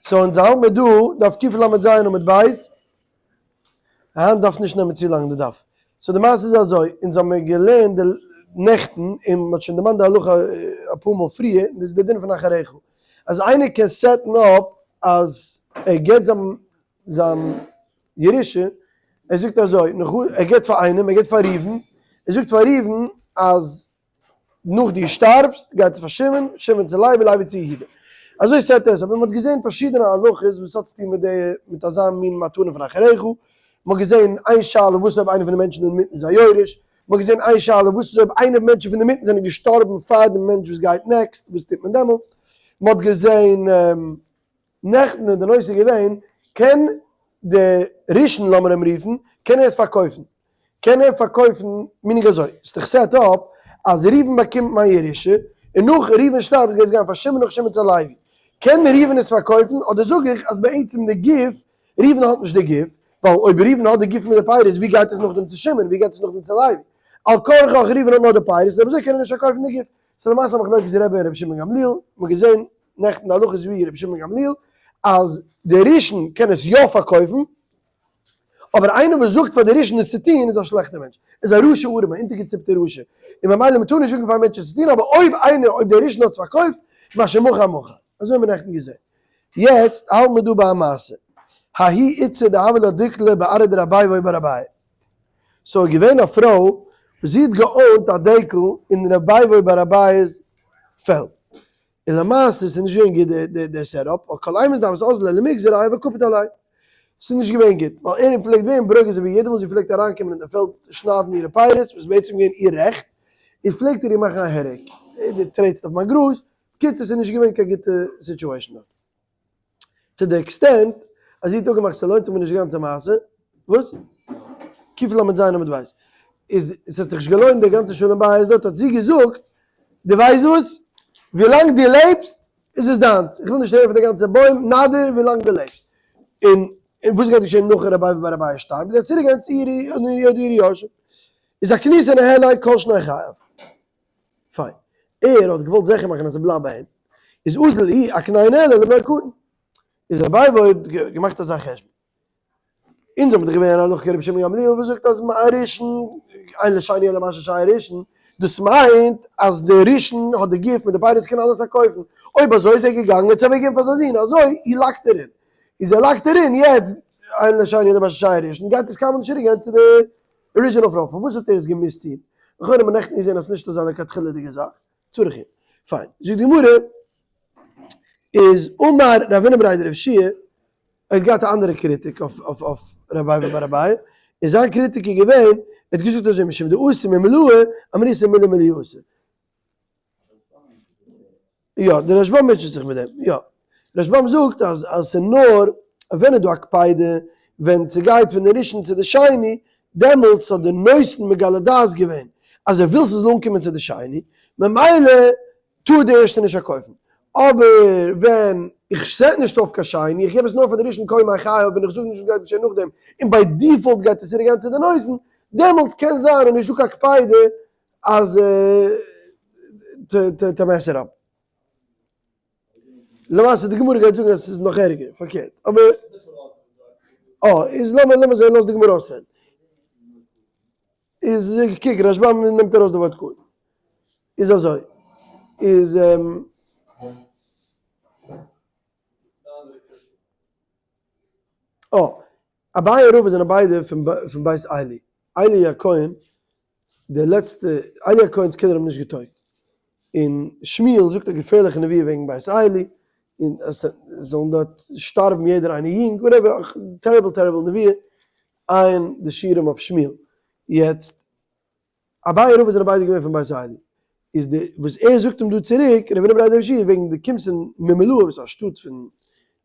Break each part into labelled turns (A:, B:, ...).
A: So אונז האלט מיר דא, דף קל"ז עמוד ב', היינט דארף נישט נעמען צו לאנג די דף. So די מעשה איז אזוי, אונז האמיר געלערנט די נעכטן, און מ'האט שוין דערמאנט די הלכה אפאר מאל פריער, און דאס איז די דין פון אחריך. אז איינער קען set ן אפ אז ער געבט זיין זיין ירושה, ער זאגט אזוי, ער געבט פאר איינעם, ער געבט פאר ראובן, ער זאגט פאר ראובן אז נאך דו שטארבסט גייט עס פאר שמעון, שמעון צו לוי, לוי צו יהודה. אזוי set ער עס אפ, און מען האט געזען פארשידענע הלכות וואס האט צוטון מיט די מיט אזא מין מתנה פון אחריך, מען האט געזען איין שאלה וואס אויב איינער פון די מענטשן אינמיטן איז א יורש, מען האט געזען איין שאלה וואס איז אויב איינער מענטשן פון די מיטן זענען געשטארבן פאר די מענטש וואס גייט next, וואס טוט מען דעמאלטס, מען האט געזען נעכטן איז די נושא געווען קען די ראשון לאמיר אים רופן קען ער עס פארקויפן? קען ער פארקויפן meaning אזוי ס'איז דאך set up אז ראובן באקומט מיין ירושה און נאך ראובן שטארבט גייט עס גיין פאר שמעון נאך שמעון צו לוי קען ראובן עס פארקויפן אדער זאג איך אז בעצם די גוף ראובן האט נישט די גוף ווייל אויב ראובן האט די גוף מיט די פירות ווי גייט עס נאכדעם צו שמעון ווי גייט עס נאכדעם צו לוי על כרחך ראובן האט נאר די פירות און אויב אזוי קען ער נישט פארקויפן די גוף ס'איז למעשה א מחלוקת רבי און רבי שמעון גמליאל מ'האט געזען נעכטן די הלכה איז ווי רבי שמעון גמליאל אז די ראשון קען עס יא פארקויפן, אבער איינער וואס זאגט פאר די ראשון עס צו טון איז א שלעכטער מענטש, איז א רשע ארעם, א אונטערגעציפטער רשע, און ממילא מען טאר נישט זאגן פאר א מענטש עס צו טון, אבער אויב איינער אויב דער ראשון האט עס פארקויפט, מה שמכר מכר. אזוי האבן מיר נעכטן געזען. יעצט האלט מיר דא ביי א מעשה. ההיא איתתא דהוה לה דיקלא בארעא דרבי אבהו בר אביי. ס'איז געווען א פרוי וואס זי האט גע own ט א דקל אין רבי אבהו בר אביי'ס פעלד. און למעשה ס'איז נישט געווען גוט די די setup, ווייל כל אימת דהות אזלא למגזרה הוה קפיד עליה. ס'איז נישט געווען גוט, ווייל ער פלעגט ווערן ברוגז איבער יעדע מאל זי פלעגט אריינקומען אין די פעלד שניידן אירע פירות, וואס איז בעצם געווען איר רעכט, און פלעגט ער איר מאכן א headache, דו טרעטסט אויף מיין גראז, בקיצור ס'איז נישט געווען קיין גוטע situation דארט. to the extent אז זי האט אפגעמאכט ס'לוינט זיך מיר נישט די גאנצע מעשה, וואס? קל"ז עמוד ב'. איז ס'האט זיך נישט געלוינט די גאנצע שלום בית דארט האט זי געזאגט, דו ווייסט וואס? ווילאנג דו לעבסט איז עס דיינס, איך וויל נישט הערן פון די גאנצע בוים, נאדיר ווילאנג דו לעבסט. און און וואס גייט געשען נאך רבי אבהו בר אביי שטארבט? גייט צוריק גיין צו איר איר יורשים. איז אקניסה ניהליה כל שני חייו. פיין. ער האט געוואלט זיכער מאכן אז ס'בלייבט ביי אים. איז אזל איהו אקנייניה לבנו הקטן. איז רבי אבהו האט געמאכט אזא חשבון. אונז האבן דאך געווען א הלכה כרבי שמעון גמליאל וואס זאגט אז הראשון אין לשני אלא מה ששייך ראשון, דאס מיינט אז דער ראשון האט די גוף מיט די פירות קען אלעס פארקויפן, אויב אזוי איז ער געגאנגען צו אוועקגעבן פאר זיין זון, אזוי he locked it in, איז ער locked it in יעצט אין לשני אלא מה ששייך ראשון גייט עס קיינמאל נישט צוריק גיין צו די original פרוי, פארוואס האט ער עס געמוזט טון? לכאורה האט מען נעכטן געזען אז ס'נישט אזא לכתחילה'דיגע זאך, צריך עיון. פיין, זאגט די גמרא, איז אמר רב הונא בריה דרב יהושע ער האט געהאט א אנדערע קריטיק אויף אויף אויף רבי אבהו בר אביי, און זיין קריטיק איז געווען, ער האט געזאגט אזוי משום דאתי ממלאי אמריתו מילי מלייתא. יא, דער רשב"ם מוטשעט זיך מיט דעם, יא. רשב"ם זאגט אז אז ס'איז נאר ווען איז דא א קפידה, ווען ס'גייט פון די ראשון צו די שני, דעמאלטס האט די נותן מגלה דעת געווען אז ער וויל ס'זאל אנקומען צו די שני, ממילא טאר די ערשטע נישט פארקויפן. אבער ווען איך set נישט אויף קיין שני, איך געב עס נאר פאר די ראשון כל ימי חייו און איך זאג נישט וואס גייט געשען נאכדעם, און by default גייט עס צוריק גיין צו די נותן, דעמאלטס קען זיין איז נישטא קיין קפידה אז to mess it up. למעשה די גמרא גייט זאגן אז ס'איז נאך ערגער, פארקערט. אבער אה, איז לאמיר לאמיר זען, לאז די גמרא אויסרעדן. איז קוק, רשב"ם נעמט ארויס די ווארט קטן. איז אזוי, איז אה, אביי און רבא זענען ביידע פון בית עלי. עלי הכהן, די לעצטע, עלי הכהן'ס קינדער האבן נישט געטויגט. און שמואל זאגט א געפערליכע נבואה וועגן בית עלי, און אז זאלן דארט שטארבן יעדער איינער יונג, whatever, terrible terrible נבואה, עיין די שיעורים אויף שמואל. יעצט, אביי און רבא זענען ביידע געווען פון בית עלי, איז די וואס ער זאגט אים דא צוריק, רב הונא בריה דרב יהושע וועגן די קומסט אין ממלאה וואס איז א שטאט פון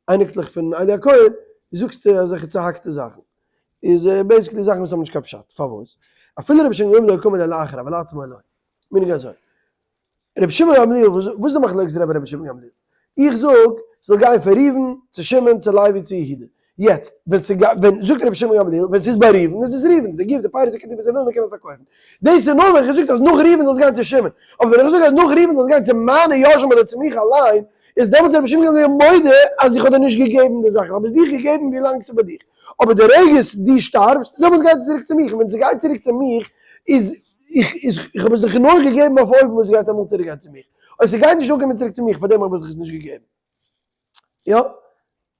A: אייניקלעך פון עלי הכהן, זאגסטו אזעלכע צוהאקטע זאכן, איז basically זאכן וואס האבן נישט קיין פשט, פארוואס? אפילו רבי שמעון גמליאל לא קאמר אלא לאחר אבל לעצמו לא, meaning אזוי, רבי שמעון גמליאל, וואס איז די מחלוקת רבי רבי שמעון גמליאל? איך זאג, ס'זאל גיין פון ראובן צו שמעון צו לוי צו יהודה. יעצט, ווען ס'גייט, ווען, זאגט רבי שמעון גמליאל, ווען ס'איז ביי ראובן, איז עס ראובן'ס, די גוף, די פירות, ער קען טון וואס ער וויל און ער קען עס פארקויפן. דאס איז נאר ווען איך זאג אז נאך ראובן זאל עס גיין צו שמעון. אבער ווען איך זאג אז נאך ראובן זאל עס גיין צו מיינע יורשים אדער צו מיך אליין, איז דעמאלטס איז רבי שמעון גמליאל מודה אז איך האב דיר נישט געגעבן די זאך, איך האב עס דיך געגעבן ווי לאנג ס'איז ביי דיך, אבער די רגע דו שטארבסט, דעמאלטס גייט עס צוריק צו מיך, און ווען ס'גייט צוריק צו מיך, איז איך איז איך האב עס דיך נאר געגעבן אויף אופן וואס ס'גייט אמאל צוריק גיין צו מיך, אויב ס'גייט נישט אנקומען צוריק צו מיך, פארדעם האב איך עס נישט געגעבן. יא,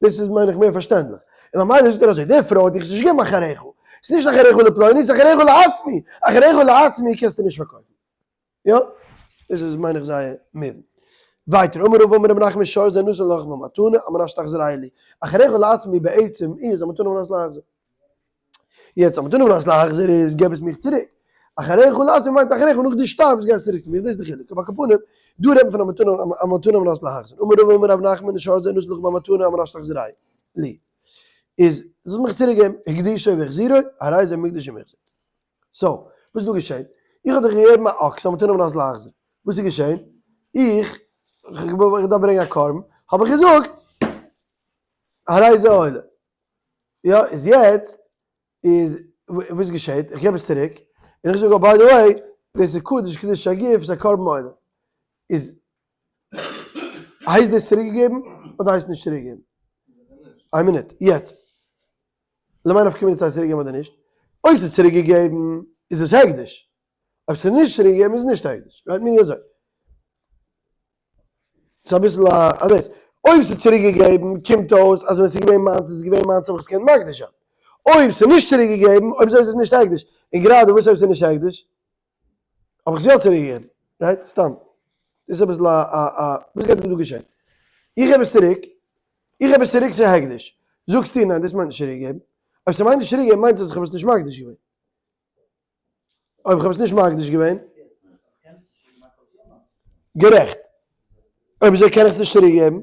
A: דאס איז מיין איך מער פארשטענדליך. און ממילא זאגט ער אזוי, די פרוי האט דיך עס נישט געגעבן אחריך, ס'איז נישט אחריך לפלוני, ס'איז אחריך לעצמי, אחריך לעצמי קענסטו נישט פארקויפן. יא, דאס איז מיין איך זייער מובן. ווייטער, אמר רבא אמר רב נחמן שור זה נתן לך במתנה, על מנת שתחזירהו לי. אחריך לעצמי בעצם איז א מתנה על מנת להחזיר. יעצט א מתנה על מנת להחזיר איז געב עס מיך צוריק. אחריך לעצמי מיינט אחריך נאך דו שטארבסט גייסט צוריק צו מיר, דאס איז די חילוק. אבער על כל פנים, דא רעדט מען פון א מתנה א מתנה על מנת להחזיר. אמר רבא אמר רב נחמן שור זה נתן לך במתנה על מנת שתחזירהו לי. איז זאלסט מיך צוריק געבן, הקדישו והחזירו, הרי זה מוקדש ומוחזר. so, וואס איז דא געשען? איך האב דיך געגעבן א אקס, א מתנה על מנת להחזיר. וואס איז געשען? איך, איך דארף ברענגען א קרבן, האב איך געזאגט, הרי זה עולה. יא, איז יעצט, איז וואס געשעט? איך געב עס צוריק, און איך זאג, oh by the way, דאס איז קדוש קדושת הגוף, ס'איז א קרבן עולה. איז, הייסט דאס צוריקגעגעבן, אדער הייסט נישט צוריקגעגעבן? איין מינוט, יעצט. למאי נפקא מינה צו ס'איז צוריקגעגעבן אדער נישט? אויב ס'איז צוריקגעגעבן איז עס הקדש, אויב ס'איז נישט צוריקגעגעבן איז עס נישט הקדש, right? meaning אזוי. ס'איז אביסל א דאס. אויב ס'איז צוריקגעגעבן קומט אויס אז ווען ס'איז געווען מיינס איז עס געווען מיינס האב איך עס געקענט מקדיש זיין. אויב ס'איז נישט צוריקגעגעבן, אויב אזוי איז עס נישט הקדש. און גראדע וואס אויב ס'איז נישט הקדש? האב איך עס יא צוריקגעגעבן, right? סתם. דאס איז אביסל א א א, וואס גייט דא געשען? איך געב עס צוריק, איך געב עס צוריק ס'איז הקדש. זאגסטו ניין דאס מיינט נישט צוריקגעבן. אויב ס'מיינט נישט צוריקגעבן מיינט עס אז איך האב עס נישט מקדיש געווען. אויב איך האב עס נישט מקדיש געווען. גערעכט. אויב אזוי קען איך עס נישט צוריקגעבן.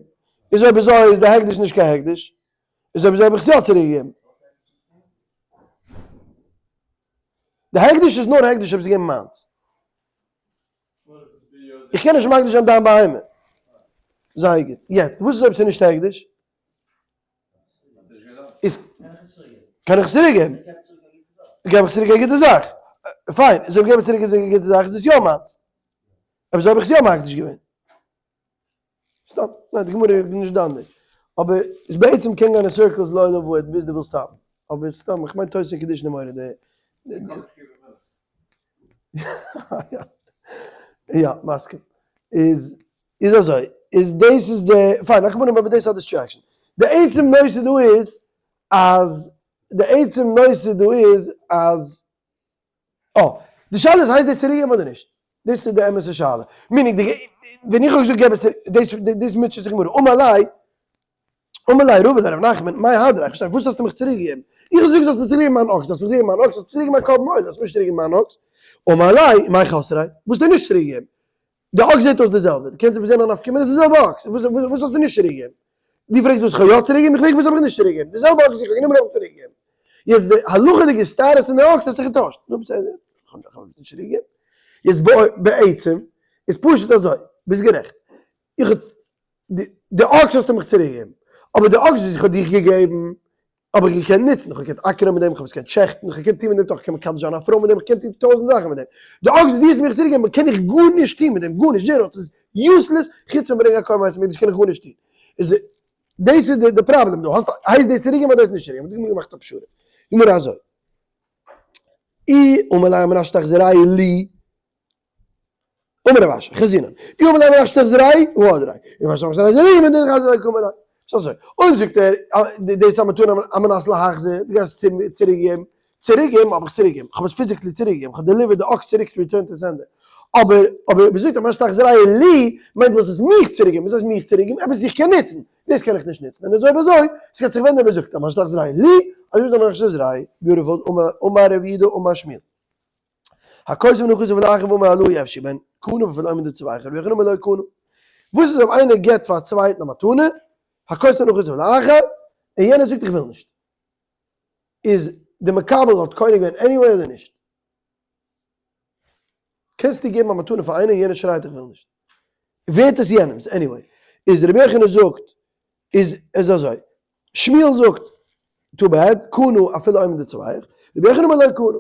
A: איז אויב אזוי איז די הקדש נישט קיין הקדש. איז אויב אזוי האב איך עס יא צוריקגעגעבן. די הקדש איז נאר הקדש אויב ס'איז געווען מיינס. איך קען נישט מקדיש זיין דיין בהמה. זייער גוט. יעצט, וואס איז אויב ס'איז נישט הקדש? איז קען איך עס צוריקגעבן. געב איך צוריק א גוטע זאך. פיין, איז אויב געב איך צוריק א גוטע זאך איז עס יא מיינס. אויב אזוי האב איך עס יא מקדיש געווען. סתם, ניין די גמרא איז נישט דן דאס. אבער עס בעצם קען גיין אין circles לעולם ועד ביז דו ווילסט stop ן. אבער סתם, איך מיין תוס' אין קידושין איז מורא'דיג. יא, מסכים. איז איז אזוי, איז דאס איז די, פיין, על כל פנים אבער דאס איז א distraction. די עצם נושא דא איז אז, די עצם נושא דא איז אז אה, די שאלה איז הייסט דאס צוריקגעבן אדער נישט? דאס איז די אמת'ע שאלה. meaning, ווען איך האב געזאגט געב עס צוריק, דאס דאס מוטשעט זיך גמרא. אמר ליה, אמר ליה רבא לרב נחמן, מאי הדרא, איך פארשטיי, וואס האסטו מיך צוריקגעגעבן? איך האב געזאגט זאלסט מיר צוריקגעבן מיין אקס, האסט מיר צוריקגעגעבן מיין אקס, האסט מיר צוריקגעגעבן מיין קרבן עולה, האסט מיר נישט צוריקגעגעבן מיין אקס. אמר ליה, מאי חסריה, וואס האסטו נישט צוריקגעגעבן? די אקס זעט אויס די זעלבע, דו קענסט עפעס זען א נפקא מינה, ס'איז די זעלבע אקס, וואס וואס האסטו נישט צוריק געגעבן? דו פרעגסט וואס איך האב יא צוריק געגעבן, איך פרעג וואס האב איך נישט צוריק געגעבן, די זעלבע אקס וואס איך האב גענומען האב איך צוריק געגעבן. יעצט די הלכה'דיגע status פון די אקס האט זיך געטוישט, נו בסדר, איך האב עס נישט צוריק געגעבן. יעצט בעצם איז פשוט אזוי, ביסט גערעכט, איך האב די אקס האסטו מיך צוריק געגעבן, אבער די אקס וואס איך האב דיך געגעבן האב איך געקענט נוצן, איך האב געקענט אקערן מיט דעם, איך האב עס געקענט שעכטן, איך האב געקענט טון מיט דעם, איך קען מקדש זיין א פרוי מיט דעם, איך קען טון טויזנט זאכן מיט דעם. די אקס וואס דו האסט מיר צוריקגעגעבן קען איך גארנישט טון מיט דעם, גארנישט, zero, ס'איז useless, חוץ פון ברענגען א קרבן בית המקדש קען איך גארנישט טון. איז דאס איז די פראבלעם דא, האסט, הייסט דאס צוריקגעבן אדער הייסט נישט צוריקגעבן? האט די גמרא געמאכט א פשרה. די גמרא אזוי, אי אמר ליה על מנת שתחזירהו לי, אמר רב אשי, חזינן, אי אמר ליה על מנת שתחזירהו, הדריה, אי אמר שתחזירהו לי, מדין קאמר ליה. ס'איז אזוי, אויב זאגט ער, דאס איז א מתנה על מנת להחזיר, דו גייסט עס צוריק געבן, צוריק געבן האב איך צוריק געגעבן, כ'האב עס physically צוריק געגעבן, כ'האב delivered די אקס צוריק to return to sender. אבער, אבער אויב ער זאגט על מנת שתחזירהו לי, מיינט וואס עס מיך צוריק געבן, וואס הייסט מיך צוריק געבן? עפעס איך קען נוצן, דאס קען איך נישט נוצן, און אזוי אויב אזוי, ס'גייט זיך ווענדן אויב ער זאגט על מנת שתחזירהו לי, אדער על מנת שתחזירהו, beautiful, אמר רב יהודה אמר שמואל. הכותב נכסיו לאחר ואמר הלאו אפשי בהן קנה ואפילו עומד לצווארך רבי יוחנן אמר לא קנה. וואס איז אויב איינער געבט פאר א צווייטן א מתנה, הכותב נכסיו לאחר, און יענער זאגט איך וויל נישט. איז די מקבל האט קונה געווען anyway אדער נישט? קענסטו געבן א מתנה פאר איינער און יענער שרייט איך וויל נישט. ווערט עס יענעמס anyway. איז רבי יוחנן זאגט איז איז אזוי, שמואל זאגט too bad, קנה אפילו עומד לצווארך, רבי יוחנן אמר לא קנה.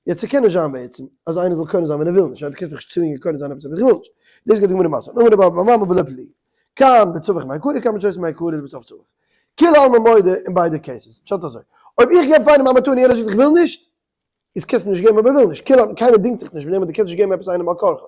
A: יעצט ס'קען נישט זיין בעצם אז איינער זאל קונה זיין ווען ער וויל נישט, ווייל דו קענסט מיך נישט צווינגען קונה זיין עפעס אויב איך וויל נישט. דאס גייט די גמרא מסביר, אמר רב אבא בר מממא ולא פליגי. כאן בצווח מעיקרא כאן בשותק מעיקרא לבסוף צווח. כולי עלמא מודה אין ביידע cases. פשט אזוי, אויב איך געב פאר איינעם א מתנה און יענער זאגט איך וויל נישט, איז קענסט מיר נישט געבן אויב ער וויל נישט, כולי קיינער דינגט זיך נישט מיט דעם אז דו קענסט נישט געבן עפעס איינעם על כרחו.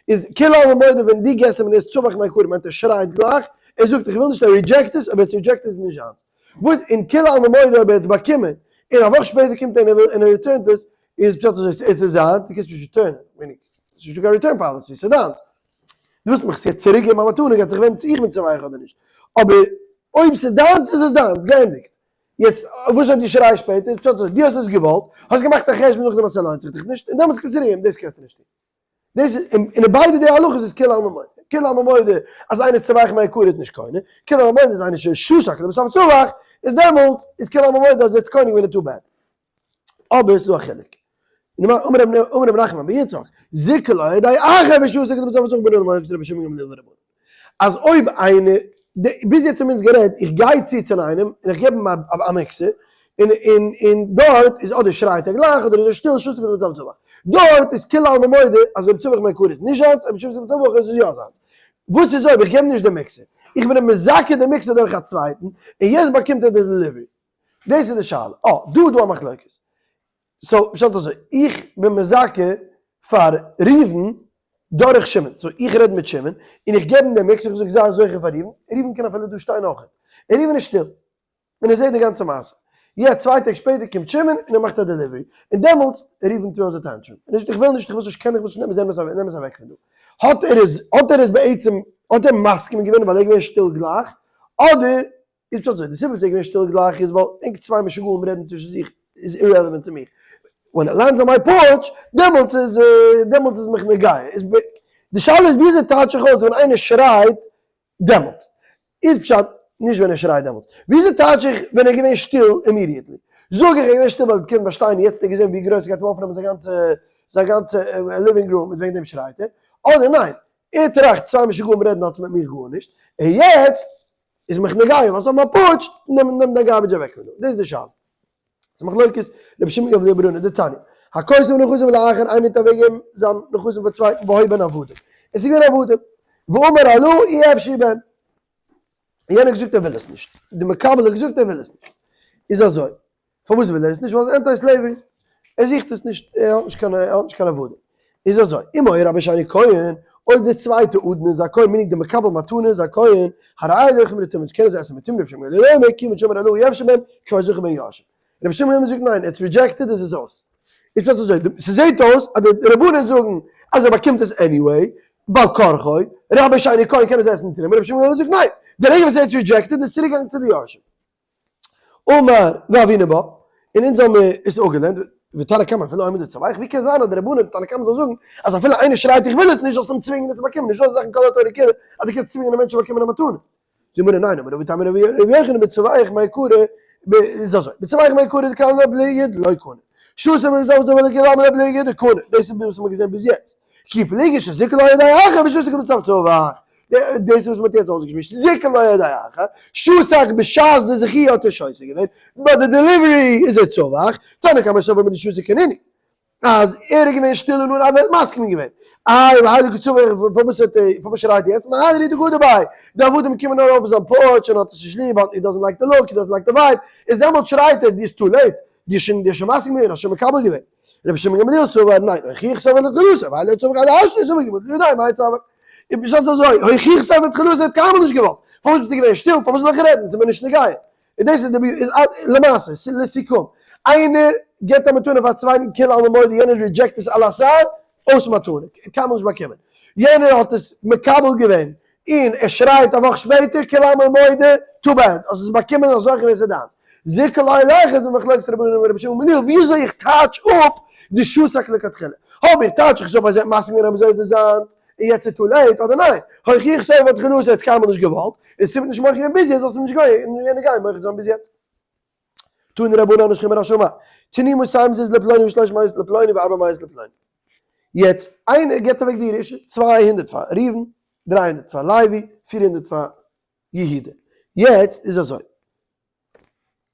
A: איז כולי עלמא מודה ווען דו געסט אים און ער איז צווח מעיקרא מיינט ער שרייט גלייך, ער זאגט איך וויל נישט ער reject עס, אויב ער האט עס rejected איז נישט זיינס. וואס און כולי עלמא מודה אויב ער האט עס באקומען און א וואך שפעטער קומט ער און ער return ט עס, איז פשט אזוי עס איז זיינס, דו קענסט נישט return ען, מיינט ס'איז נישטא קיין return policy, ס'איז דיינס. דו ווילסט מיך יעצט צוריק געבן א מתנה גייט זיך ווענדן צו איך בין צווח אדער נישט, אבער אויב ס'איז דיינס איז עס דיינס, געענדיגט. יעצט וואס אויב דו שרייסט שפעטער, פשט אזוי, דו האסט עס געוואלט, האסט געמאכט א חשבון נאכדעם אז ס'לוינט זיך דיך נישט, און דעמאלטס קום צוריק געבן, דאס קענסטו נישט טון. דאס איז, און אין ביידע די הלכות איז כולי עלמא מודה. כולי עלמא מודה אז איינער איז צווח מעיקרא איז נישט קונה, כולי עלמא מודה אז איינער איז שתק לבסוף צווח, איז דעמאלטס איז כולי עלמא מודה אז ער האט קונה געווען די too bad. אבער ס'איז דא א חילוק. אמר רב נחמן בר יצחק, זיכה לו על ידי אחר ושתק לבסוף צווח בין אדם למקום רבי שמעון גמליאל ורבנן. אז אויב איינער, ביז יעצט האבן אונז גערעדט, איך גיי צו צו איינעם און איך געב אים א מיקסער, און און און דארט איז אדער שרייט ער גלייך אדער איז ער שטיל שתק לבסוף צווח. דארט איז כולי עלמא מודה אז אויב צווח מעיקרא איז נישט זיינס, אויב שתק לבסוף צווח איז עס יא זיינס. וואס איז אויב איך געב נישט די מיקסער, איך בין אים מזכה די מיקסער דורך א צווייטן, און יעצט באקומט ער די delivery. דאס איז די שאלה. אה, דא איז דא א מחלוקת. so, פשט אזוי, איך בין מזכה פאר ראובן דורך שמעון. so, איך רעד מיט שמעון, און איך געב אים דעם mixer, איך זאג זיי זוכה פאר ראובן, ראובן קען אפילו דא שטיין אויך. און ראובן איז שטיל. און ער זעט די גאנצע מעשה. יעצט צוויי טעג שפעטער קומט שמעון און ער מאכט א delivery. און דעמאלטס, ראובן throws a tantrum. און ער זאגט איך וויל נישט, איך וויל נישט קענען, איך וויל נישט, נעם עס נעם עס אוועק פון דא. האט ער עס, האט ער עס בעצם, האט ער מסכים געווען ווייל ער איז געווען שטיל גלייך, אדער איז פשט אזוי, די סיבה וואס ער איז געווען שטיל גלייך איז ווייל ענק צוויי משוגעים רעדן צווישן זיך איז irrelevant צו מיר. When it lands on my porch, דעמאלטס איז דעמאלטס איז מיך נוגע. איז די שאלה איז וויאזוי טייטש איך אויס ווען איינער שרייט דעמאלטס. איז פשט נישט ווען ער שרייט דעמאלטס. וויאזוי טייטש איך ווען ער איז געווען שטיל immediately. זאג איך ער איז געווען שטיל ווייל ער האט געקענט באשטיין יעצט האט ער געזען ווי גרויס ער גייט אים אויפנעמען זיין גאנצע זיין גאנצע living room און וועגן דעם שרייט ער. אדער ניין, ער טראכט צוויי משוגעים רעדן האט מיט מיך גארנישט, און יעצט איז מיך נוגע ווייל ס'האט מיר פארטשט, נעם נעם דיין garbage אוועק פון דא, דאס איז די שאלה. ס'איז מחלוקת רבי שמעון גמליאל ורבנן דתניא, הכותב נכסים לאחר איינער האט אוועקגעגעבן זיין נכסים פאר צווייטן והיו בהן עבדים, עס איז געווען עבדים, ואמר הלא אי אפשי בהן, און יענער האט געזאגט ער וויל עס נישט, די מקבל האט געזאגט ער וויל עס נישט, איז אזוי, פארוואס וויל ער עס נישט? ווייל עס איז anti slavery, ער זוכט עס נישט, ער האט נישט קיין ער האט נישט קיין עבודה. איז אזוי, אם היה רבו שני כהן, אויב דער צווייטע אדון איז א כהן meaning דער מקבל מתנה איז א כהן, הרי אלו אוכלים לטומאה, קענען זיי עסן בטומאה, רבי שמעון גמליאל אומר, כיוון שאמר הלא אי אפשי בהן, כבר זכה בהן יורשיו. רבי שמעון גמליאל זאגט ניין, it's rejected איז עס אויס. איז פשט אזוי, ס'זעהט אויס אז די רבנן זאגן אז ער באקומט עס anyway, בעל כרחו, רבו שאינו כהן קענען זיי עסן תרומה, רבי שמעון גמליאל זאגט ניין, די רגע וואס ער האט rejected איז צוריק געגאנגען צו די יורשים. אמר והוינן בה, און אונז האבן מיר עס אפגעלערנט, ותנא קמא אפילו עומד וצווח, ווי קען זיין אז די רבנן תנא קמא זאל זאגן אז אפילו איינער שרייט איך וויל עס נישט זאלסטו אים צווינגען עס צו באקומען, נישטא אזא זאך אין כל התורה כולה אז דו קענסט צווינגען א מענטש צו באקומען א מתנה. זאגט די גמרא ניין, אמר רבי תמי רבי יוחנן בצווח מעיקרא, איז אזוי, בצווח מעיקרא דכולי עלמא פליגי דלא קנה, שתק לבסוף צווח דכולי עלמא פליגי דקנה, דאס איז וואס מ'האט געזען ביז יעצט, כי פליגי שזיכה לו על ידי אחר ושתק לבסוף צווח, דאס איז וואס מ'האט יעצט אויסגעשמועסט, זיכה לו על ידי אחר, שתק בשעת די זכי' האט ער שותק געווען, ביי די delivery איז ער צווח, תנא קמא סבר מדשתיק קנינהו, אז ער איז געווען שטיל און אן א וועלט מסכים געווען. איי והאי דקא צווח פארוואס האט ער פארוואס שרייט ער יעצט מהדרי דגדו ביה, די עבדים קומען נאר אויף זיין porch און האט עס נישט ליב, he doesn't like the look, he doesn't like the vibe, איז דעמאלט שרייט ער, דו איז too late, דו האסט שוין מסכים געווען, האסט שוין מקבל געווען. רבי שמעון גמליאל סבר, ניין, הוכיח סבר לתחילתו, ווייל ער האט סבר על השני סבר געוואלט, לידיים מאי צווח. איז פשט אזוי, הוכיח סבר לתחילתו האט קיינמאל נישט געוואלט, פארוואס ביסטו געווען שטיל, פארוואס זאל איך רעדן, ס'איז מיר נישט נוגע. און דאס איז די איז למעשה, לסיכום, איינער גיבט א מתנה פאר א צווייטן כולי עלמא מודה, יענער reject עס על הסף, אויס מתנה, קיינמאל נישט באקומען. יענער האט עס מקבל געווען, און ער שרייט א וואך שפעטער כולי עלמא מודה, too bad, האסט עס באקומען אזוי געווען ס'איז דיינס. זיכה לו אליך איז מחלוקת רבנן און רבי שמעון גמליאל וויאזוי איך טייטש אפ די שתק לכתחילה. האב איך טייטש איך זאל ביי זיי מסכים געווען אויב אזוי איז עס זיינס און יעצט איז too late אדער ניין. הוכיח סוף האט חנוך עס קיינמאל נישט געוואלט און סיבת נישט מוכיח געווען ביז יעצט זאלסטו נישט גיין און יענער גיין מוכיח זיין ביז יעצט. תנו רבנן השכם רשמה תנו מאתים זוז לפלוני ושלוש מאות לפלוני וארבע מאות לפלוני. יעצט איינער גיבט אוועק די ירושה 200 פאר ראובן, 300 פאר לוי, 400 פאר יהודה. יעצט איז אזוי,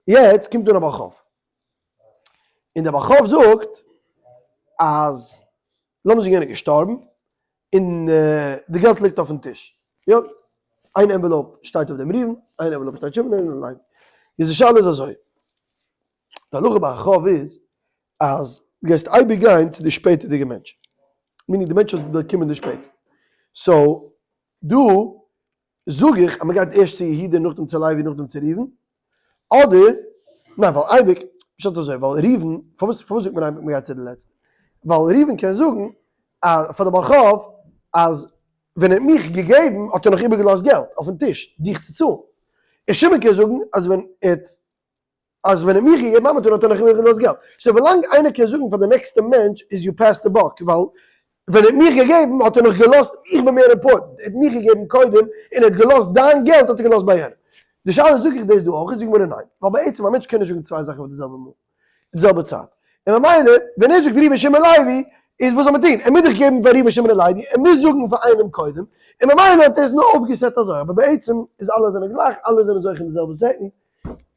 A: יעצט קומט אן א בעל חוב, און דער בעל חוב זאגט אז לאמיר זאגן יענער איז געשטארבן, און די געלט ליגט אויפן טיש, יא? איין envelope שטייט אויף דעם ראובן, איין envelope שטייט שמעון און לוי. איז די שאלה איז אזוי, די הלכה ביי א חוב איז אז דו גייסט אייביג גיין צו די שפעטערדיגע מענטש, meaning די מענטש וואס האט באקומען די שפעטסטע. so דא זאג איך אז מען גייט ערשט צו יהודה נאכדעם צו לוי נאכדעם צו ראובן, אדער ניין ווייל אייביג, פשט אזוי ווייל ראובן, פארוואס פארוואס זאגט מען אייביג מען גייט צו די לעצטע? ווייל ראובן קען זאגן אז פאר די בעל חוב אז ווען ער האט מיך געגעבן האט ער נאך איבערגעלאזט געלט אויפן טיש דיך צו צאלן, און שמעון קען זאגן אז ווען ער האט אז ווען ער האט מיך געגעבן א מתנה האט ער נאך איבערגעלאזט געלט. so ווילאנג איינער קען זאגן פאר די נעקסטע מענטש איז you pass the buck ווייל ווען ער האט מיך געגעבן האט ער נאך געלאזט איך בין מער important ער האט מיך געגעבן קודם און ער האט געלאזט דיין געלט האט ער געלאזט ביי יענעם. די שאלה איז זאג איך דאס דא אויך? זאגט גמרא ניין ווייל בעצם א מענטש קען נישט זאגן צוויי זאכן אויף די זעלבע מאל די זעלבע צייט און ממילא ווען ער זאגט ראובן שמעון לוי איז וואס זאל מען טון ער מוז דאך געבן פאר ראובן שמעון און לוי ער מוז זאגן פאר איינעם קודם און ממילא האט ער עס נאר אויפגע set אזוי אבער בעצם איז אלע זענען גלייך אלע זענען זוכה אין די זעלבע second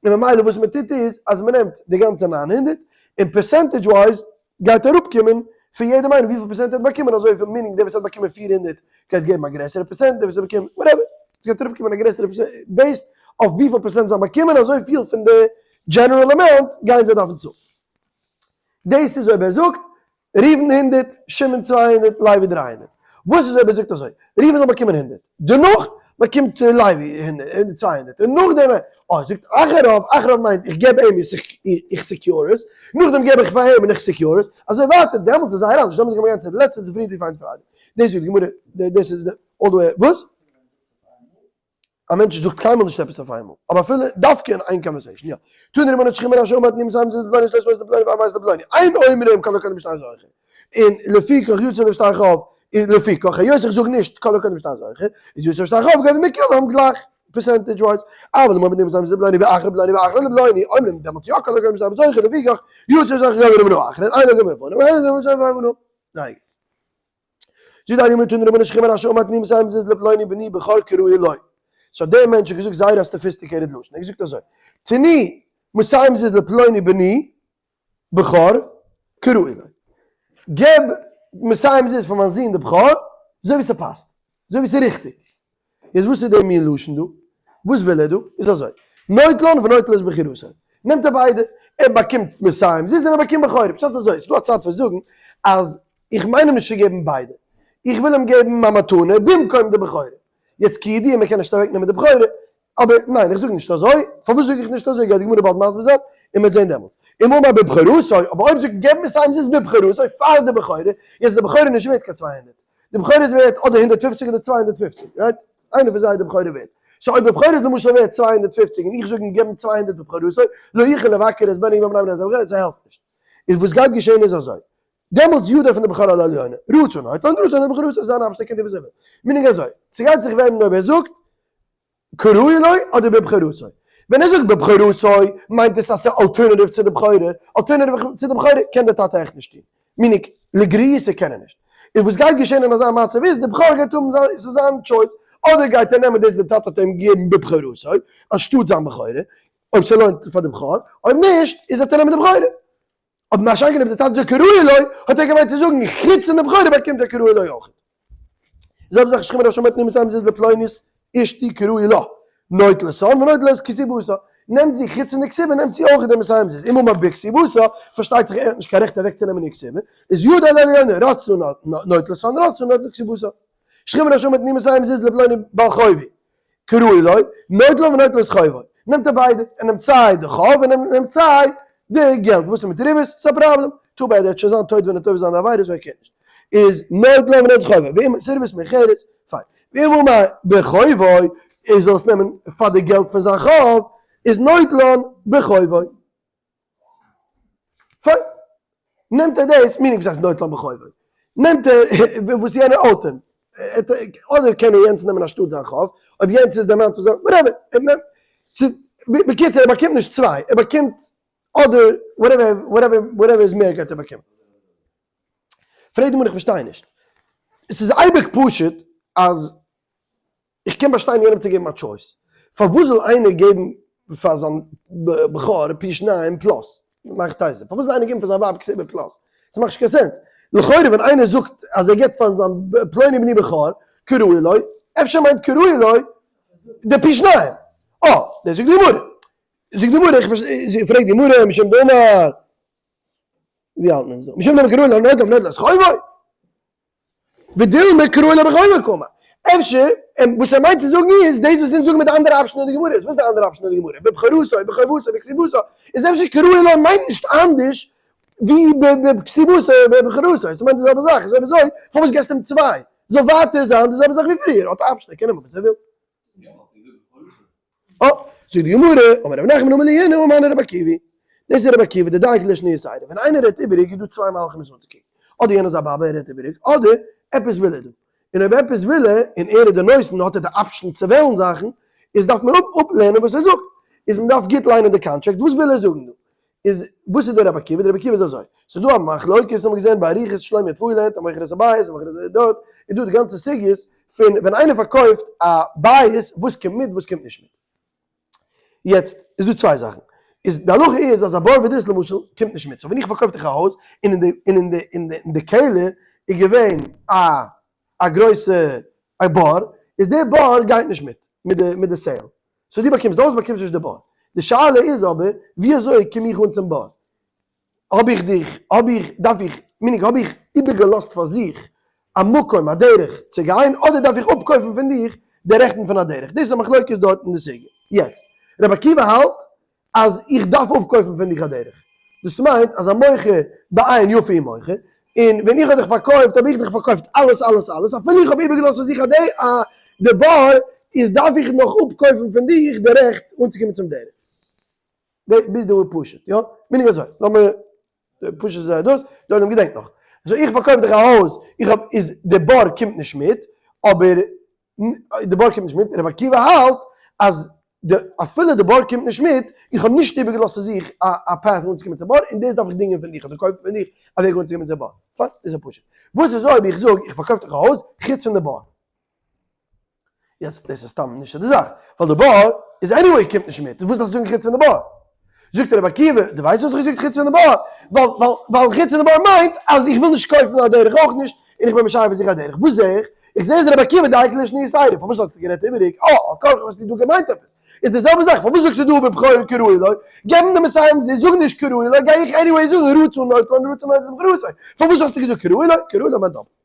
A: און ממילא וואס מען טוט איז אז מען נעמט די גאנצע 900 און percentage wise גייט אראפקומען פון יעדעם איינעם וויפיל פערצענט ער האט באקומען אזויפיל meaning דער וואס האט באקומען 400 גייט געבן א גרעסערע פערצענט דער וואס האט באקומען whatever עס גייט אראפקומען א גרעסערע פערצענט based אויף וויפיל פערצענט זיי האבן באקומען אזויפיל פון די general amount גייען זיי דארפן צאלן. דאס איז אויב ער זאגט ראובן 100, שמעון 200, לוי 300. וואס איז אויב ער זאגט אזוי, ראובן זאל באקומען 100, דערנאך באקומט לוי 200, און נאכדעם, אה, זאגט אחריו, אחריו מיינט איך געב אים עס, איך secure עס, נאכדעם געב איך פאר אים און איך secure עס, אזוי ווייטער, דעמאלטס איז זייער אנדערש, דעמאלטס גייט מען גיין צו די לעצטע צופרי די פיינט פרייטאג. דאס זאגט די גמרא, דאס איז all the way, וואס? א מענטש זאגט קיינמאל נישט עפעס אויף איינמאל, אבער אפילו דווקא אין איין conversation, יא. תנו רבנן שכיב מרע שאמר תנו מאתים זוז לפלוני שלוש מאות לפלוני וארבע מאות לפלוני, אין אומרים כל הקודם בשטר זוכה, און לפיכך יצא בשטר חוב, און לפיכך היות איך זאג נישט כל הקודם בשטר זוכה, איז יצא בשטר חוב גובה מכולם גלייך percentage wise, אבל אם אמר תנו מאתים זוז לפלוני ואחר לפלוני ואחר לפלוני, אומרים דעמאלטס יא כל הקודם בשטר זוכה, לפיכך יצא בשטר חוב גובה מן האחרון, אין לו גובה מלפנים, אין לו גובה מלפנים. ניין. זאגט די גמרא תנו רבנן שכיב מרע שאמר תנו מאתים זוז לפלוני בני בכור כראוי לו. so דער מענטש האט געזאגט זייער א sophisticated לשון, ער האט געזאגט אזוי, תנו מאתים זוז לפלוני בני בכור כראוי לו. געב מאתים זוז פאר מיין זון די בכור אזוי ווי ס'פאסט, אזוי ווי ס'איז ריכטיג. איז וואס איז די מין לשון דא? וואס וויל ער דא? איז אזוי, נוטלן ונוטל את בכורתו, נעמט ער ביידע, ער באקומט מאתים זוז און ער באקומט בכורה, פשט אזוי, ס'דא א צד פון זאגן אז איך מיין אים נישט צו געבן ביידע, איך וויל אים געבן א מתנה במקום די בכורה, יעצט כידוע מען קען נישט אוועק נעמען די בכורה, אבער ניין איך זאג נישט אזוי, פארוואס זאג איך נישט אזוי גייט די גמרא באלד מסביר זיין און מ'וועט זען דעמאלטס. אם אמר בבכורתו, אבער אויב זאגט געב מאתים זוז בבכורתו פאר די בכורה, יעצט די בכורה איז נישט ווערט קיין 200, די בכורה איז ווערט אדער 150 אדער 250, right? איינע פון זיי איז די בכורה ווערט. so אויב די בכורה איז למשל ווערט 250 און איך זאג אים געב אים 200 בבכורתו, לא יוכל לבכר את בנו יבם רב רב רב, ס'העלפט נישט. איז וואס גייט געשען איז אזוי, דעמאלטס ידו פון די בכור על העליונה, רצה נוטלן רצה בבכורתו, זיין אייבערשטער קען טון וואס ער וויל. meaning אזוי, ס'גייט זיך ווענדן אויב ער זאגט כראוי לו אדער בבכורתו. ווען ער זאגט בבכורתו מיינט עס אז ס'איז alternative צו די בכורה, alternative צו די בכורה קען דער טאטע עכט נישט טון, meaning לגריעותא קען ער נישט. און וואס גייט געשען אין אזא מצב איז, די בכור גייט האבן זיין, ס'איז זיין choice, אדער גייט ער נעמען דאס וואס די טאטע האט אים געגעבן בבכורתו, אנשטאט זיין בכורה, אויב ס'לוינט פאר די בכור, אויב נישט, איז וועט ער נעמען די בכורה. אבער מה שאין כן אויב די טאטע זאגט כראוי לו, האט ער געמיינט צו זאגן חוץ פון די בכורה באקומט ער כראוי לו אויך. זעלבע זאך שכיב מרע שאמר תנו מאתים זוז לפלונית אשתי כראוי לה, נוטלתן ונוטל את כתובתה, נעמט זי חוץ פון די כתובה נעמט זי אויך די מאתים זוז, אם אמר בכתובתה, פארשטייט זיך ער האט נישט קיין רעכט אוועקצונעמען איר כתובה, איז ידו על העליונה, רצתה נוטלתן רצתה נוטל כתובתה. שכיב מרע שאמר תנו מאתים זוז לפלוני בעל חובי, כראוי לו, נוטלן ונוטל את חובו. נעמט ער ביידע, ער נעמט סיי די חוב און ער נעמט סיי די געלט. וואס איז מיט ריבית? ס'איז א פראבלעם. too bad, ער וועט שוין זיין טויט ווען ער וועט עובר זיין די עבירה, so ער קען נישט. איז נוטלן ונוטל את חובו. ואם ס'ריבית מאוחרת, פיין. ואם אמר בחובו, ער זאל עס נעמען פאר די געלט פון זיין חוב, איז נוטלן בחובו. פיין. נעמט ער דאס, meaning וואס הייסט נוטלן בחובו? נעמט ער וואס יענער האט אים. אדער קען ער יענץ נעמען אנשטאט זיין חוב, אויב יענץ איז די amount פון זיין, whatever. ער נעמט, בקיצור ער באקומט נישט צוויי, ער באקומט אדער whatever, whatever, whatever איז מער גייט ער באקומען. פרעגט די גמרא איך פארשטיי נישט. עס איז אייביג פשוט אז איך קען באשטיין יענעם צו געבן א choice. פארוואס זאל איינער געבן פאר זיין בכור פי שניים plus? מאך טייזער. פארוואס זאל איינער געבן פאר זיין ווייב כתובה plus? ס'מאכט נישט קיין sense. לכאורה ווען איינער זאגט אז ער געבט פאר זיין פלוני בני בכור כראוי לו, אפשר מיינט כראוי לו. די פי שניים. אה, דאס זאגט די גמרא. זאגט די גמרא, איך פארשטיי, פרעגט די גמרא, משום דאמר, ווי האלט מען דא? משום דאמר כראוי לו נוטל ונוטל את חובו. ודילמא כראוי לו בחובו קאמר. אפשר, וואס ער מיינט צו זאגן איז, דאס וואס אונז זאגן מיט די אנדערע option אין די גמרא איז, וואס איז די אנדערע option אין די גמרא? בבכורתו, בחובתו, בכתובתו, איז אפשר כראוי לו מיינט נישט אנדערש ווי בכתובתו ובבכורתו, עס מיינט די זעלבע זאך, איז אויב אזוי פארוואס געסטו אים צוויי? זאל ווייטער זיין די זעלבע זאך ווי פריער, האט א option ער קען נעמען וואס ער וויל. אה, זאגט די גמרא, אמר רב נחמן אמר לי הונא אמר מני רבי עקיבא, דאס איז רבי עקיבא די דייקא לישנא יתירא, ווען איינער רעדט איבעריג איז דא צוויי מהלכים עס אנצוקוקן, אדער יענער איז א באבע ער רעדט איבעריג, אדער עפעס וויל ער דא, און אויב עפעס וויל ער, און ער איז דער נותן האט ער די option צו וועלן זאכן, איז דארף מען אפלערנען וואס ער זאגט, איז מען דארף גוט ליינען די contract, וואס וויל ער זאגן דא? איז וואס איז דער רבי עקיבא? דער רבי עקיבא איז אזוי, ס'איז דא א מחלוקת האבן מיר געזען באריכות שלומי האט פארגעלערנט המוכר את הבית המוכר את דארט איז דא די גאנצע סוגיות פון ווען איינער פארקויפט א בית וואס קומט מיט וואס קומט נישט מיט. יעצט איז דא צוויי זאכן, איז די הלכה איז אז א בור ודיס למשל קומט נישט מיט, so ווען איך פארקויף דיך א הויז און אין די און אין די אין די אין די קעלער איז געווען א א גרויסע א בור, איז די בור גייט נישט מיט מיט די מיט די sale, so דו באקומסט די הויז באקומסט נישט די בור. די שאלה איז אבער ווי אזוי קום איך אן צום בור? האב איך דיך, האב איך, דארף איך, meaning האב איך איבערגעלאזט פאר זיך א מקום, א דרך צו גיין, אדער דארף איך אפקויפן פון דיך די רעכטן פון א דרך? דאס איז א מחלוקת דארט אין די סוגיא. יעצט, רבי עקיבא האלט אז איך דארף אפקויפן פון דיך א דרך. דאס מיינט אז המוכר בעין יפה הוא מוכר, און ווען איך האב דיך פארקויפט האב איך דיך פארקויפט אלעס אלעס אלעס, אפילו איך האב איבערגעלאזט פאר זיך א די בור, איז דארף איך נאך אפקויפן פון דיך די רעכט אנצוקומען צום דרך. ביז דא איז פשוט, יא? meaning אזוי, לאמיר פשוט זיי דאס, די עולם געדענקט נאך. so איך פארקויף דיך א הויז, איך האב, איז די בור קומט נישט מיט, אבער די בור קומט נישט מיט, רבי עקיבא האלט אז די אפילו די בור קומט נישט מיט, איך האב נישט איבערגעלאזט פאר זיך א א path אנצוקומען צום בור, און דאס דארף איך דינגען פון דיך אדער קויפן פון דיך א וועג אנצוקומען צום בור. פיין, דאס איז פשוט. וואס איז אויב איך זאג איך פארקויף דיך א הויז חוץ פון די בור? יעצט דאס איז סתם נישט די זאך, ווייל די בור איז anyway קומט נישט מיט, וואס דארפסטו זאגן חוץ פון די בור? זאגט רבי עקיבא, דו ווייסט וואס איך האב געזאגט חוץ פון די בור? ווייל ווייל ווייל חוץ פון די בור מיינט אז איך וויל נישט קויפן א דרך אויך נישט, און איך בין משער פאר זיך א דרך. וואס זע איך? איך זע אז רבי עקיבא דייקא לישנא יתירא, פארוואס האסטו גערעדט איבעריג? אה, על כרחך האסטו דא געמיינט עפעס. איז די זעלבע זאך, פארוואס זאגסטו דא בבכור כראוי לו? געבן די מסיים זיי זאגן נישט כראוי לו, גיי איך anyway זאגן רצה נוטלן רצה נוטלן כרצון. פארוואס האסטו געזאגט כראוי לו? כראוי לו מיינט דאפלט.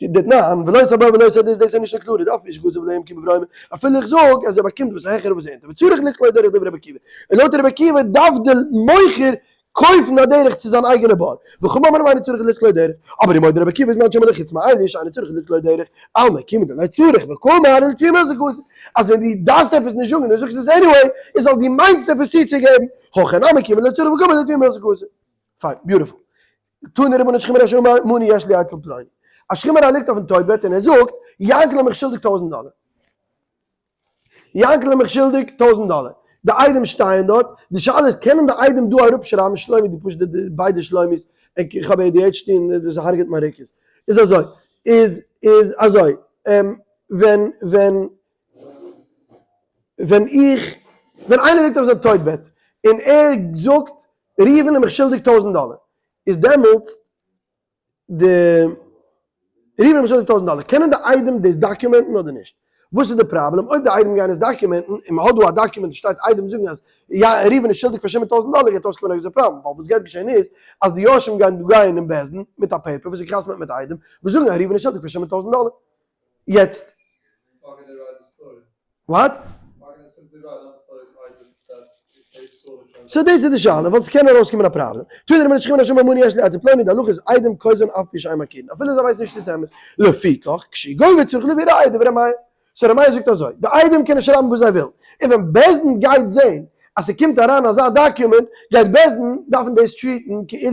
A: דתנן, ולא את הבור ולא את הדות, דאס איז נישט א קלארע דף, איש גזר ולא ימכור בברומא, אפילו איך זאג אז ער באקומט וואס העכער און וואס אונטער, וצריך לקלוט דרך דברי רבי עקיבא, און לויט רבי עקיבא דארף דער מוכר קויפן א דרך צו זיין אייגענע בור, וחכמים אומרים אינו צריך לקלוט דרך, אבער אם מודה רבי עקיבא איז מען שומע לחוץ מאלו שאינו צריך לקלוט דרך, אלמא כיוון דלא צריך וקאמר לטפי מילתא קאתי, אז ווען דו דארפסט עפעס נישט זאגן און דו זאגסט עס anyway, איז ווייל דו מיינסט עפעס צוצוגעבן, הכא נמי כיוון דלא צריך וקאמר לטפי מילתא קאתי. פיין, beautiful. תנו רבנן שכיב מרע שאמר מנה יש לי אצל פלוני. א שכיב מרע ליגט אויפן טויט בעט און ער זאגט, יענקל איז מיך שולדיג טויזנט דאלער. יענקל איז מיך שולדיג טויזנט דאלער. די עדים שטייען דארט, די שאלה איז קענען די עדים דא אראפשרייבן שלומי די פשוט די ביידע שלומי'ס, איך האב ADHD און דאס הרג'עט מיין ריכוז. איז אזוי, איז איז אזוי, ווען ווען ווען איך ווען איינער ליגט אויף זיין טויט בעט און ער זאגט ראובן איז מיך שולדיג טויזנט דאלער, איז דעמאלטס די ראובן איז מיך שולדיג טויזנט דאלער, קענען די עדים דאס document ן אדער נישט? וואס איז די פראבלעם אויב די עדים גייען עס document ן און מען האט דא א document וואס שטייט עדים זאגן אז ראובן איז שולדיג פאר שמעון טויזנט דאלער גייט אויסקומען א גרויסע פראבלעם ווייל וואס גייט געשען איז אז די יורשים גייען דא גיין אין בית דין מיט א paper וואס איז געחתמעט מיט עדים וואס זאגן אז ראובן איז שולדיג פאר שמעון טויזנט דאלער. יעצט. What? So דאס איז די שאלה, ווייל ס'קען ארויסקומען א פראבלעם. תנו רבנן שכיב מרע שאמר מנה יש לי אצל פלוני, די הלכה איז עדים כוזבין אף פי שאין מכירין, אפילו זיי ווייסן נישט צו ס'אמת, לפיכך, כשהוא גובה צריך להביא ראיה דברי ר' מאיר. So ר' מאיר זאגט אזוי, די עדים קענען שרייבן וואס זיי ווילן, און ווען בית דין גייט זען אז ס'קומט אריין אזא document, גייט בית דין דארפן דאס treat ן כאילו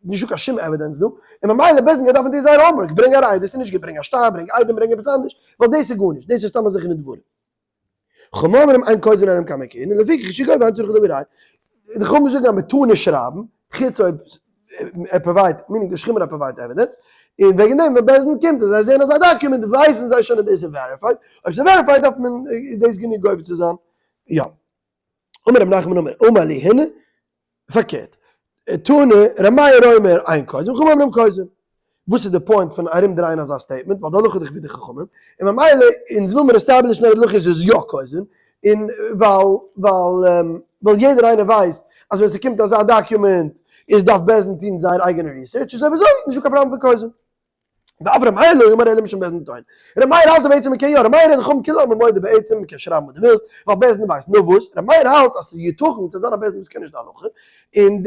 A: נישטא קיין שום evidence דא, און ממילא בית דין גייט דארפן טון זייער homework, ברענג א ראיה, דאס איז נישט גוט, ברענג א שטר, ברענג עדים, ברענג עפעס אנדערש, ווייל דאס איז גארנישט, דאס איז סתם אזעלכע דבורים. חכמים אומרים אין כוזבין אלא אם כן מכירין, לפיכך כשהוא גובה אין צריך להביא ראיה. די חכמים זאגן אז מ'טאר נישט שרייבן, חוץ אויב ער provide ט, meaning די שכיב מרע provide ט evidence, און וועגן דעם ווען בית דין קומט און זיי זעען אזא document ווייסן זיי שוין אז דאס איז verified, אויב ס'איז verified דארף מען, איז דאס גענוג גובה צו זיין, יא. אמר רב נחמן אמר אמר לי הונא, פארקערט, תנא ר' מאיר אומר אין כוזבין, חכמים אומרים כוזבין. וואס איז די point פון ארום דרייען אזא statement, ווייל די הלכה איז דאך ווי די חכמים, און ממילא אונז וויל מיר establish ן אז די הלכה איז איז יא כוזבין, און ווייל ווייל ווייל יעדער איינער ווייסט אז ווען ס'קומט אזא document איז דארף בית דין טון זייער אייגענע research, איז אויב אזוי נישטא קיין פראבלעם פון כוזבין. ואף ר' מאיר לא אמר אלא משום בית דין טועין. ר' מאיר האלט בעצם מ'קען יא, ר' מאיר איז דאך כולי עלמא מודה בעצם מ'קען שרייבן וואס דו ווילסט, ווייל בית דין ווייסט. נאר וואס, ר' מאיר האלט אז ס'איז יתכן צו זיין א בית דין וואס קען נישט די הלכה, און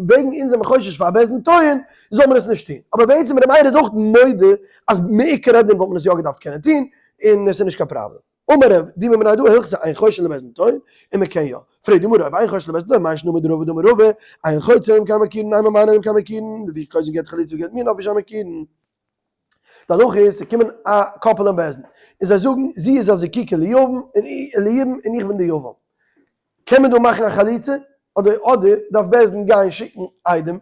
A: וועגן אונז זעמיר חושש פאר א בית דין טועין, זאל מען עס נישט טון. אבער בעצם ר' מאיר איז אויך מודה אז מעיקר הדין וואלט מען עס יא געדארפט קענען טון, און עס איז נישט קיין פראבלעם. אמר רב דימי מנין דא הלכתא אין חוששין לבית דין טועין, און מען קען יא. פרעגט די גמרא אויב אין חוששין לבית דין טועין מאי שנא מדרבא דאמר רבא, אין חולצין אלא אם כן מכירין אין ממאנין אלא אם כן מכירין, לפי כוזבין גט חליצה וגט מיאון אף על פי שאין מכירין. די הלכה איז ס'קומען א couple אין בית דין און זיי זאגן זי איז א זקוקה ליבם און איך בין די יבם. קען מען דא מאכן א חליצה אדער אדער דארף בית דין גיין שיקן עדים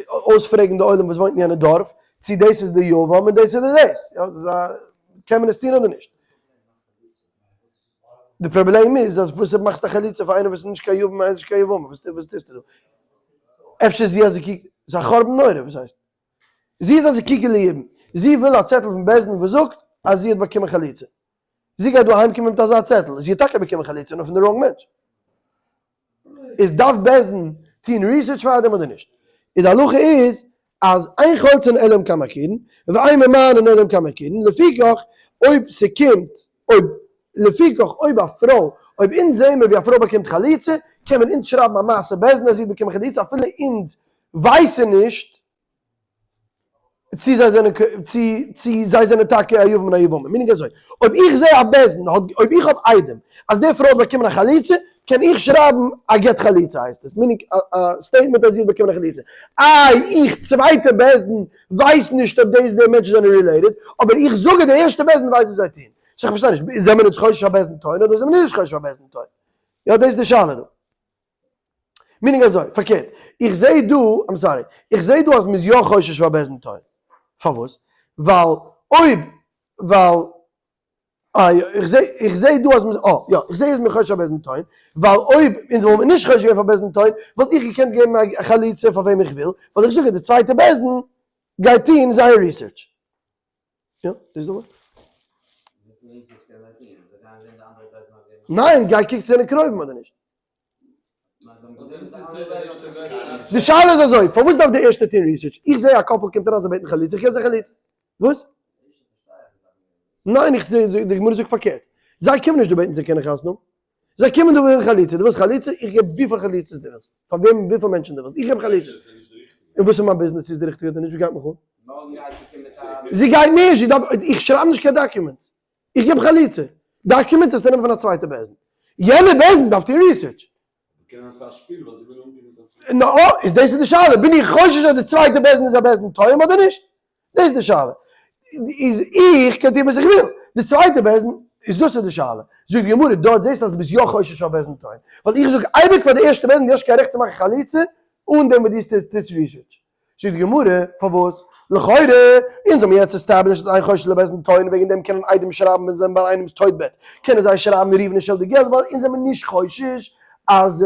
A: אויספרעגן די עולם וואס וואוינט אין יענע דארף צו דאס איז די יבם און דאס איז די דאס, יא, קען מען עס טון אדער נישט? די פראבלעם איז אז וואס מאכסטו א חליצה פאר איינער וואס איז נישט קיין יבם און נישט קיין יבמה, וואס טוסטו דא? אפשר זי אז זי קוקט, ס'איז א חורבן נורא, וואס הייסט? זי איז א זקוקה ליבום, זי וויל א צעטל פון בית דין וואס זאגט אז זי האט באקומען חליצה, זי גייט דא אהיימקומען מיט אזא צעטל, זי האט טאקע באקומען חליצה נאר פון די wrong מענטש. איז דארף בית דין טוהן research פאר דעם אדער נישט? איז די הלכה איז אז אין חולצין אלא אם כן מכירין, ואין ממאנין אלא אם כן מכירין, לפיכך אויב ס'קומט אויב לפיכך אויב א פרוי אויב אונז זעהן מיר ווי א פרוי באקומט חליצה קען מען אונז שרייבן א מעשה בית דין אז זי האט באקומען חליצה אפילו אונז ווייסן נישט צי זיי זענען צי צי זיי זענען טאקע א יבם און א יבמה, meaning אזוי, אויב איך זע א בית דין האט אויב איך האב עדים אז די פרוי האט באקומען א חליצה, קען איך שרייבן א גט חליצה הייסט עס, meaning א statement אז זי האט באקומען א חליצה, איי איך צווייטע בית דין ווייס נישט אויב דאס די מענטשן זענען related, אבער איך זאג אז די ערשטע בית דין ווייסט וואס זיי טוען, so איך פארשטיי נישט, זעמיר אונז חושש פאר בית דין טוען אדער זעמיר נישט חושש פאר בית דין טוען? יא דאס איז די שאלה דא. meaning אזוי, פארקערט, איך זעה דא, I'm sorry, איך זעה דא אז מ'איז יא חושש פאר בית דין טועין. פארוואס? ווייל אויב, ווייל, אה יא, איך זעה, איך זעה דא אז מ'איז, אה, יא, איך זעה אז מ'איז חושש פאר בית דין טועין, ווייל אויב אונז וואלט מען נישט חושש געווען פאר בית דין טועין, וואלט איך געקענט געבן א חליצה פאר וועם איך וויל, ווייל איך זאג אז די צווייטע בית דין גייט טון זייער research. יא, דאס איז די ווארט. ניין, גיי קוק צו זענען קרובים אדער נישט. די שאלה איז אזוי, פארוואס דארף די ערשטע טון research? איך זע א couple קומט אריין זיי בעטן חליצה, איך געב זיי חליצה. וואס? ניין, איך זע, די גמרא זאגט פארקערט. זיי קומען נישט דא בעטן צו קענען חתונה האבן. זיי קומען דא ווילן חליצה. דו ווילסט חליצה? איך געב וויפיל חליצות דו ווילסט. פאר וועם, וויפיל מענטשן דו ווילסט. איך געב חליצות. און וואס איז מיין ביזנעס צו איז די ריכטיגע אדער נישט? וואס גייט מיך אן? זי גייט נישט, זי דארף, איך שרייב נישט קיין documents. איך געב חליצה. documents וועסטו נעמען פון א צווייטע בית דין. יענע בית דין דארף טון research. נא, איז דאס איז די שאלה, בין איך חושש אז די צווייטע בית דין איז א בית דין טועים אדער נישט? דאס איז די שאלה. איז איך קען טון וואס איך וויל. די צווייטע בית דין, איז דאס איז די שאלה. זאגט די גמרא, דארט זעסטו אז ביסט יא חושש פאר בית דין טועים. ווייל איך זאג אייביג פאר די ערשטע בית דין, דו האסט קיין רעכט צו מאכן חליצה אן דעם וואס דו טוסט research. זאגט די גמרא, פארוואס? לכאורה, אונז האבן יעצט established אז אין חוששין לבית דין טועין, וועגן דעם קענען עדים שרייבן ווען זיי זענען ביי איינעמס טויט בעט, קענען זיי שרייבן ראובן איז שולדיג געלט, ווייל אונז זעמיר נישט חושש אז.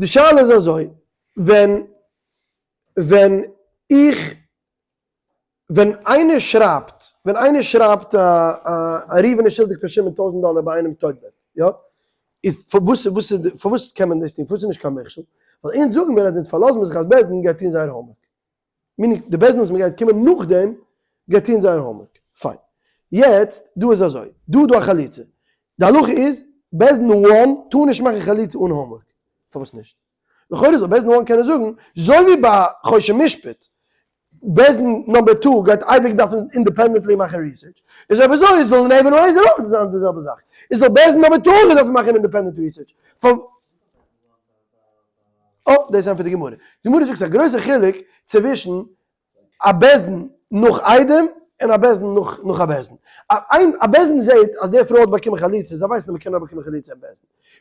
A: די שאלה איז אזוי, ווען ווען איך ווען איינער שרייבט ווען איינער שרייבט א א ראובן איז שולדיג פאר שמעון טויזענט דאלער ביי איינעמס טויט בעט יא איז פארוואס וואס איז פארוואס קען מען דאס טון פארוואס איז נישט קיין מכשול ווייל אונז זאגן מיר אז אונז פארלאזן מיר זיך אז בית דין גייט טון זייער homework meaning די בית דין וואס מ'גייט קומען נאכדעם גייט טון זייער homework פיין יעצט דא איז אזוי דא איז דא א חליצה די הלכה איז בית דין one טאר נישט מאכן חליצה אן homework פארוואס נישט? לכאורה זאל בית דין one קענען זאגן, זוי ווי ביי חושן משפט, בית דין number two גייט אייביג דארפן independently מאכן research, איז אויב אזוי זאל אין אבן העזר אויך זיין די זעלבע זאך, איז זאל בית דין number two אויך דארפן מאכן independent research. אה, דאס ענטפערט די גמרא. די גמרא זאגט ס'איז א גרויסע חילוק צווישן א בית דין נאך עדים און א בית דין נאך נאך א בית דין. א בית דין זעהט אז די פרוי האט באקומען חליצה, זיי ווייסן אז מ'קען נאר באקומען חליצה אין בית דין.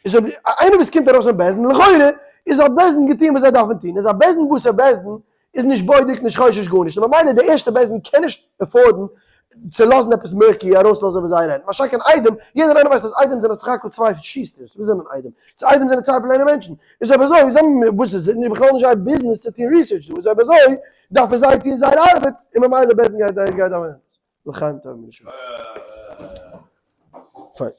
A: איז אויב איינער וואס קומט ארויס אין בית דין, לכאורה איז האט בית דין געטון וואס זיי דארפן טון, איז א בית דין בתר בית דין. איז נישט בודק, נישט חושש גארנישט, און ממילא די ערשטע בית דין קען נישט afford ן צו לאזן עפעס murky ארויסלאזן איבער זייער הענט, משא כ עדים, יעדער איינער ווייסט אז עדים זענען סך הכל צוויי שוסטערס, וואס זענען עדים? צו עדים זענען צוויי plain ע מענטשן, איז אויב אזוי, זיי האבן, וואס איז, איז בכלל נישט זייער ביזנעס צו טון research דא, איז אויב אזוי דארפן זיי טון זייער ארבעט, און ממילא בית דין גייט גייט דאווענען. לחיים טובים לשלום. פיין.